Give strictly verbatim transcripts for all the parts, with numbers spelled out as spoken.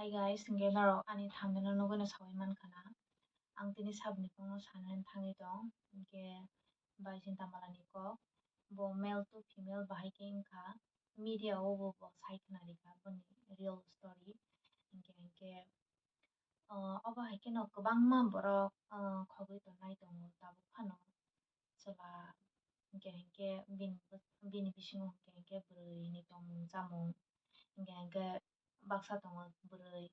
Hi guys, hingke norok ani thumbnail-o nugwi no sawi mankha na. Ang tini sabni kokno sanani thangwi tong, hingke bai Sinta Malani kok. Bo male to female bahai khe wngkha, media-o bo bo sai khna rikha boni real story. Hingke, hingke, ah, obo hai kheno kwbangma borok, ah, khogwi tongnai tongo tabuk phano. Chwla hingke hingke bini, bini bisingo hingke hingke bwrwini tongmung chamung, hingke hingke baksa tongo bwrwi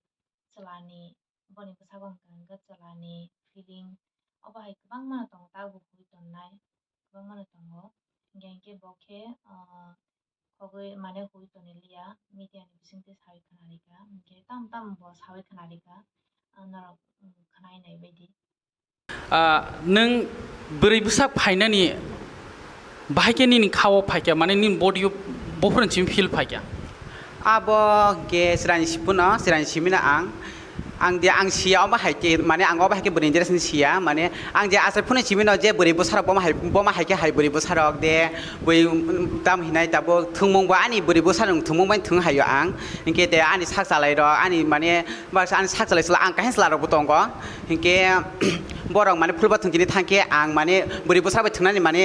chwlani, boni bwsago hingke hingke chwlani feeling, obo hai kwbangma tongo, tabuk hui tonnai kwbangma tongo, hingke hingke bo khe, ah, khogwi mane hui toni liya, media ni bisingtwi sawi khna rikha, hingke tamo tamo bo sawi khna rikha, ah, norok, mm, khwnai nai baidi. Ah, nwng bwrwi bwsak phainani bahai khe nini kha-o phaikha, mane nini body-o buphuruni simi feel phaikha? Abo hwnkhe chwraini siphurno, chwraini simino ang, ang de ang siya omo hai khe, mane ang obo hai khe bwrwini dress ni siya, mane ang je achai phano simino je bwrwi bwsarok bomo hai, bomo hai khe hai bwrwi bwsarok de, bui, tam hinai tabuk thwngmung bo ani bwrwi bwsarok thwngmung bai thwng haio ang, hinkhe de ani sak chalairok, ani mane baksa ani sak chalai chwla ang kaisa chwlarokbo tongo. Hinkhe borok mane phulba thwngchini thangkhe ang mane bwrwi bwsa bai thwngnani mane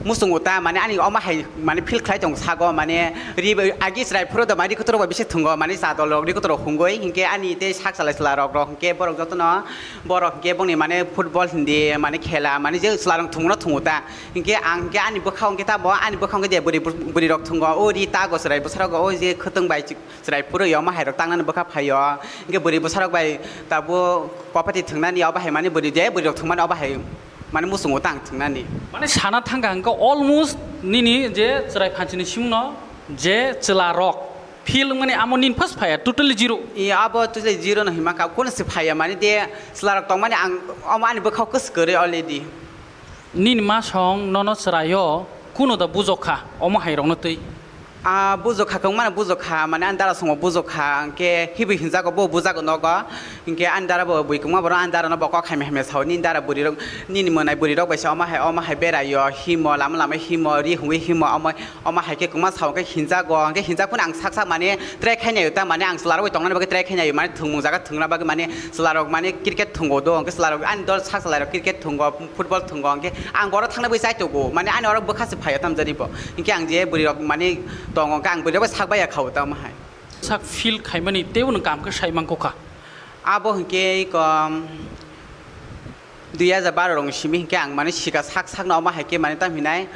muchungo ta mane ani omo hai mane feel khlai tongo sago mane ri bai agi chwrai phuru do mane ri kotor bai bisi thwngo mane cha dol rok ri kotor rok hungoi hinkhe ani tei sak chalai chwla rok rok hinkhe borok jotono borok hinkhe bongni mane football hindi mane khela mane je chwla rok thwngmano thwngo ta hinkhe ang hinkhe ani bwkhao hinkhe tamo ani bwkhao hinkhe je bwrwi bwrwi rok thwngo o ri ta go chwrai bwsa rok o je khwtwng bai chwrai phuru yo omo hai rok tangnani bwkha phaio. Hinkhe bwrwi bwsarok bai tabuk kopati thwngnani obo hai mani bwrwi de bwrwi rok thwngmani obo hai mani muchungo tang thwngnani. Mane sana thangkha hinkhe almost nini je chwrai phanchini simungno je chwla rok feel wngmani amo nini first phaiya totally zero. I abo totally zero no hinma kha kunu se phaiya mani de chwla rok tongmani ang omo ani bwkhao kwswk kwrwi already. Nini ma song nono chwraio kuno da bujokha omo hai rokno twi? A bujokha kwngmano bujokha mane ani dara songo bujokha hinkhe hibi hinjago bo bujago nogo hinkhe ani dara bo bui kwngma borok ani dara no bo kok hamya hamya sao nini dara bwrwi rok nini mwnai bwrwi rok bai se omo hai omo hai beraio himo lama lama himo ri hungwi himo omo Omo hai khe kwma sao hwnkhe hinjago, hwnkhe hinjak phano ang sak sak mane try khainai ta, mane ang chwla rok bai tongnani bagwi try khainai, mane thwngmung jaga thwngna bagwi mane chwla rok mane cricket thwngo do, hwnkhe chwla rok ani dol sak chwla rok cricket thwngo, football thwngo, hwnkhe ang borok thangna bagwi chai tongo, mane ani oro bwkha se phaiya tamjani bo, hwnkhe ang je bwrwi rok mane tongo, hwnkhe ang bwrwi rok bai sak baiya kha o tamo hai. Sak feel khaimani teibo nwng kaham khe sai mankha. Abo hwnkhe kom. Dui hajar baro rokni simi hinkhe ang mane sika sak sakno omo hai khe mane tam hinai.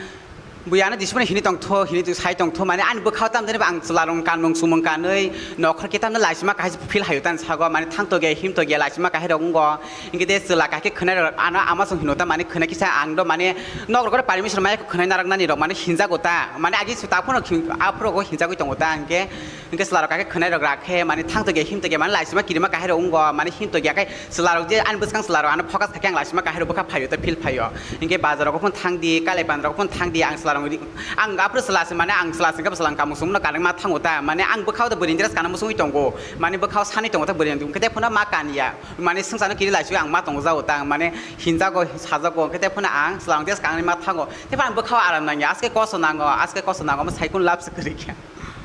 Bui ano dismano hini tongtho, hini sai tongtho, mane ani bwkhao tam jani ang chwla rok kanmung chumung kanwi nokhor khe tamno laisima kahai feel haio tani sago, mane thangto ge himto ge laisima kahai rok wngo. Hinkhe de chwla kahai khe khwnai rok ano ama song hino ta mane khwnai kisa ang do mane nok rok permission maya khwnai narwk nani rok mane hinjago ta. Mane agi ta phano aphuru go hinjagwi tongo ta hinkhe. Hinkhe chwla rok kha khe khwnai rok rak khe mane thang tokya him tokya mane laisima kirima kahai rok wngo mane him tokya khe chwla rok je ani bwskang chwla rok ano focus kha khe ang laisima kahai rok bwkha phaio ta feel phaio. Hinkhe bazar rok phano thang di kalai pan rok phano thang di ang chwla rok ri ang aphuru chwla se mane ang chwla se khe chwla ang kamung sumung no kanwi ma thango ta mane ang bwkha o ta bwrwi ni dress kana muchungwi tongo mane bwkha o sanwi tongo ta bwrwi ni kete phano ma kan ya mane swngchar no kiri laisio ang ma tongo jago ta mane hinjago sajago kete phano ang chwla rok dress kanwi ma thango tei phano ang bwkha o aram nang ya aske koso nango aske koso nango omo sai kheno lab se kwrwi khe.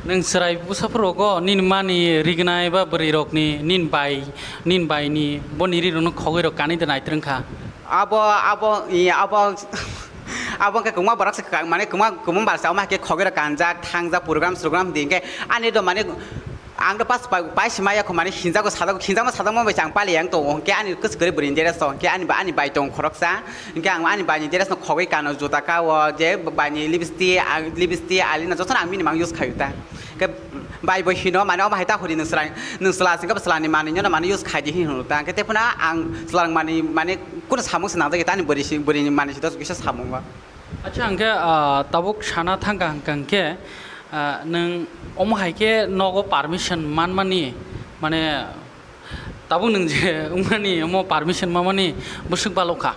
Nwng chwrai bwsaphuru rogo nini mani rignai ba bwrwi rokni nini bai nini baini boni ri rokno khogwi rok kanwi da naitrwng kha. Abo abo i abo abo khe kwma borok se ka- mane kwma kwma bar sa ma khe khogwi rok kanjak thangjak program srogram di khe ani do mane ang do pas pai pai sima ya kho mane hinjago sadak hinjakma sadakma bai chang pali yang to khe ani kwchwk kwrwi bwrwi ni dere so khe ani ba ani bai tong khoroksa. Hinkhe ang ani baini dress no khogwi kano, juta kao, je baini lipstick, ang lipstick, eyeliner jotono ang minimum use khaio ta. Hinkhe bai bo hino mane omo hai ta hori nwng chwla, nwng chwla singkhe bo chwlani manwi no mane use khaidi hin hino ta. Hinkhe tei phano ang chwla rok manwi mane kunu samung se nangjak ya ta ani bwrwi si, bwrwi ni manwi si dos kisa samungo. Acha hinkhe, ah, tabuk sana thangkha hwnkha hinkhe, ah, nwng omo hai khe nogo permission manmani mane Tabuk nwng je wngmani omo permission mamani bwswk balok kha.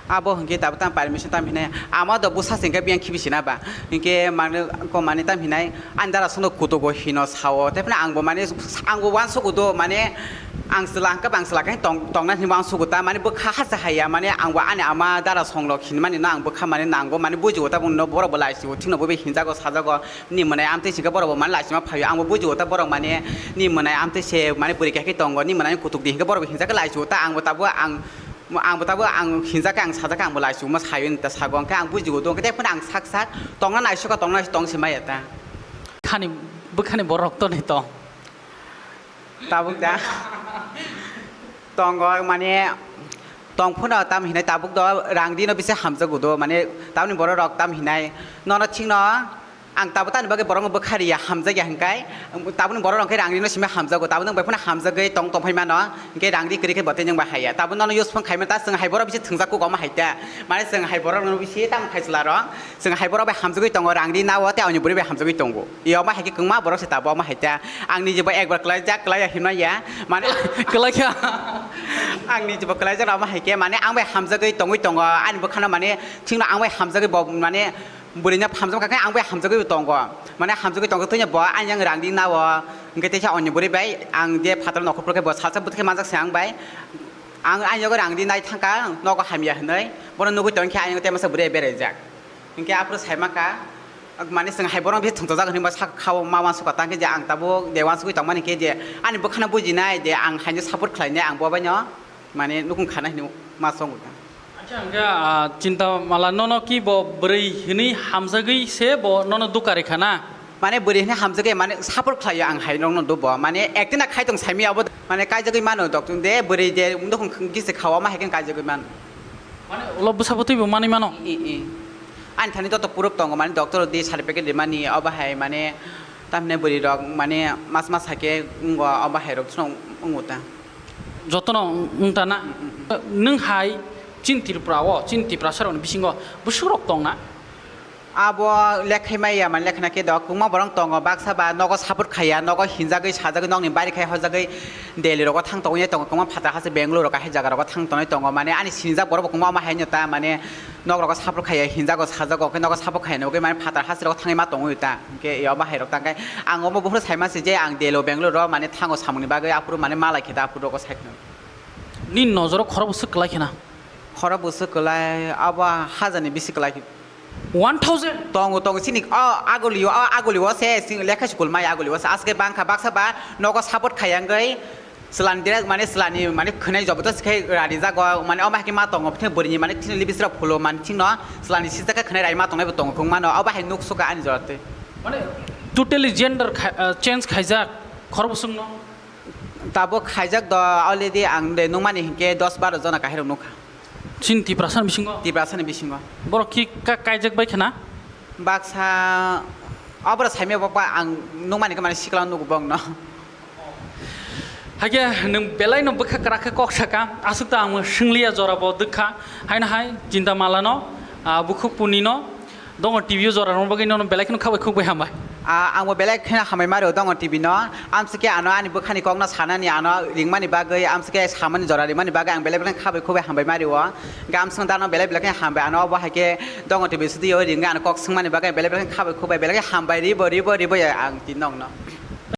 Abo hwnkhe tabuk tamo permission tam hinai, ama do bwsa se hwnkhe biyang khibi sina ba? Hwnkhe mane ko mane tam hinai, ani dara songno kutugo hino sao, tei phano angbo mane, angbo uansugo do, mane ang chwla hwnkhe ba ang chwla khe tong-, tongna hinwi uansugo ta, mane bwkha ha se haiya, mane angbo ani ama dara songlok hinmani no ang bwkha mane nango, mane bujigo ta, bongno borok bo laisio, thikno bo bai hinjago sajago, ni mwnai amtwi se hwnkhe borok bo mane laisima phaio, angbo bujigo ta borok mane ni mwnai amtwi se mane bwrwi khe tongo, ni mwnai kutuk di hwnkhe borok bo hinjakhe laisio ta, angbo tabuk ang Mo-, angbo tabuk ang hinjakhe, ang sajakhe, angbo laisingmo sayo ta sago, hwnkhe ang bujigo do, hwnkhe tei phano ang sak sak tongna naisukha, tongna naisuk tong se maya ta. Khani, bwkhani borok to ni tong. Tabuk da. Tongo, mane, tong phano tam hinai tabuk do, rang dino bisi hamjago do, mane, tamni borok rok tam hinai, nono thikno, Ang tabuk tamni bagwi borokno bwkha riya, hamjakya hwnkhe, tabukni borok rok khe rang rino simi hamjago, tabuk nwng bai phano hamjagwi tong tongphai mano, hwnkhe rang ri kwrwi khe bo tei nwng bai haiya. Tabuk nono use phone khaimano ta, chwng hai borok bisi thwngjak kuk omo hai ta. Mane chwng hai borok rok bisi tamo khai chwla rok, chwng hai borok bai hamjagwi tongo, rang ri nao tei ani bwrwi bai hamjagwi tongo. Yo omo hai khe kwngma borok se tabuk omo hai ta. Ang niji bo ekbar kwlaijak, kwlaiya himna ya. Mane kwlaikha. Ang niji bo kwlaijak omo hai khe, mane ang bai hamjagwi tongwi tongo, ani bwkhano mane thikno ang bai hamjagwi bo mane Bwrwino hamjakma khe ang bai hamjagwi tongo. Mane hamjagwi tongkhe twino bo ani yang rang di nao. Hwnkhe teisa onyo bwrwi bai ang je phataro nokhor phuru khe bo salsa bwtwi khe manjak se ang bai. Ang ani yago rang di nai thangkha nogo hamya hwnwi. Bono nugwi tongkhe ani yago temasa bwrwi beraijak. Hwnkhe aphuru saimankha, mane chwng hai bono bisi thwngchajak hwnwi bo sak khao ma uansukha tangkhe je ang tabuk de uansugwi tongmani khe je ani bwkhano bujinai je ang haino support khlainai ang bo baino. Mane nukung khana hinwi ma songo ta. Acha hwnkhe, ah, Chinta Mala nono ki bo bwrwi hinwi hamjagwi se bo nono duka rikha na? Mane bwrwi hinwi hamjagwi mane support khlaio ang hai nokno do bo. Mane acting na khai tong saimya abo mane kaijagwi mano doctor de bwrwi de nukung gisi khawa ma hai khe kaijagwi mano. Mane ulo bwsa bwtwi bo manwi mano? I, i. Ani thani joto proof tongo mane doctor di certificate rimani obo hai mane tamni bwrwi rok mane mas mas hai khe wngo obo hai rok swnw wngo ta. Jotono wng ta na? Mm, mm, mm. Nwng hai chini Tripura o, chini Tiprasa rokni bisingo bwswk rok tong na? Abo lekhai maya, mane lekhana khe do kwbangma borok tongo, baksa ba nogo support khaiya, nogo hinjagwi sajagwi nokni bari khai hojagwi Delhi rogo thang tongwi tongo, kwbangma phatha hase Bangalore rogo hai jaga rogo thang tongwi tongo, mane ani sinijak borok bo kwbangma omo hai no ta, mane nok rogo support khaiya, hinjago sajago, khe nogo support khaiya, nogwi mane phatha hase rogo thangwi ma tongwi ta, hwnkhe yo bahai rok tangkhe ang omo buphuru saima se je ang Delhi o Bangalore o mane thango samungni bagwi, aphuru mane malai khe ta aphuru rogo sai kheno. Nini nojoro khorok bwswk kwlai khena? Khorok bwswk kwlai, abo hajarni bisi kwlai. One thousand? Tongo, tongo, chini o agulio, o agulio se chini lekha school mai agulio se aske bangkha baksa ba nogo support khayangwi chwlani direct mane chwlani mane khwnai joboto se khai rani jago mane omo hai khe ma tongo phine bwrwini mane chini libisra phulo mane chingno chwlani sijak khe khwnai rai ma tongnai bo tongo khung mano obo hai nuk suka ani jora twi. Mane totally gender kha-, ah, change khaijak khorok bwswk no? Tabuk khaijak do already ang de nukmani hinkhe dos baro jona kahirok nukha. Chini Tiprasa ni bisingo? Tiprasa ni bisingo. Borok ki ka-, kaijak bai khna? Baksa abora saimya bokba ang nukmani khe mane sikla nugo bokno. Haikhe nwng belai no bwkha kwrak khe kok saka, aswk ta ang swnglia jora bo dwkha. Haino hai Chinta Mala no, ah, bukhuk puni no, Dongo T V o jora rwna bagwi nono belai kheno khabai khukbai hambai. Ah, angbo belai kheno hambai ma rwo Dongo T V no. Amsike ano ani bwkhani kokno sanani, ano ringmani bagwi, amsike samani jora ringmani bagwi ang belai belai khabai khukbai hambai ma rwo. Gamsung dano belai belai khe hambai ano, obo hai khe Dongo T V studio o ringwi ano kok swngmani bagwi belai belai khe khabai khukbai belai khe hambai ribo ribo ribo ya ang tin nokno.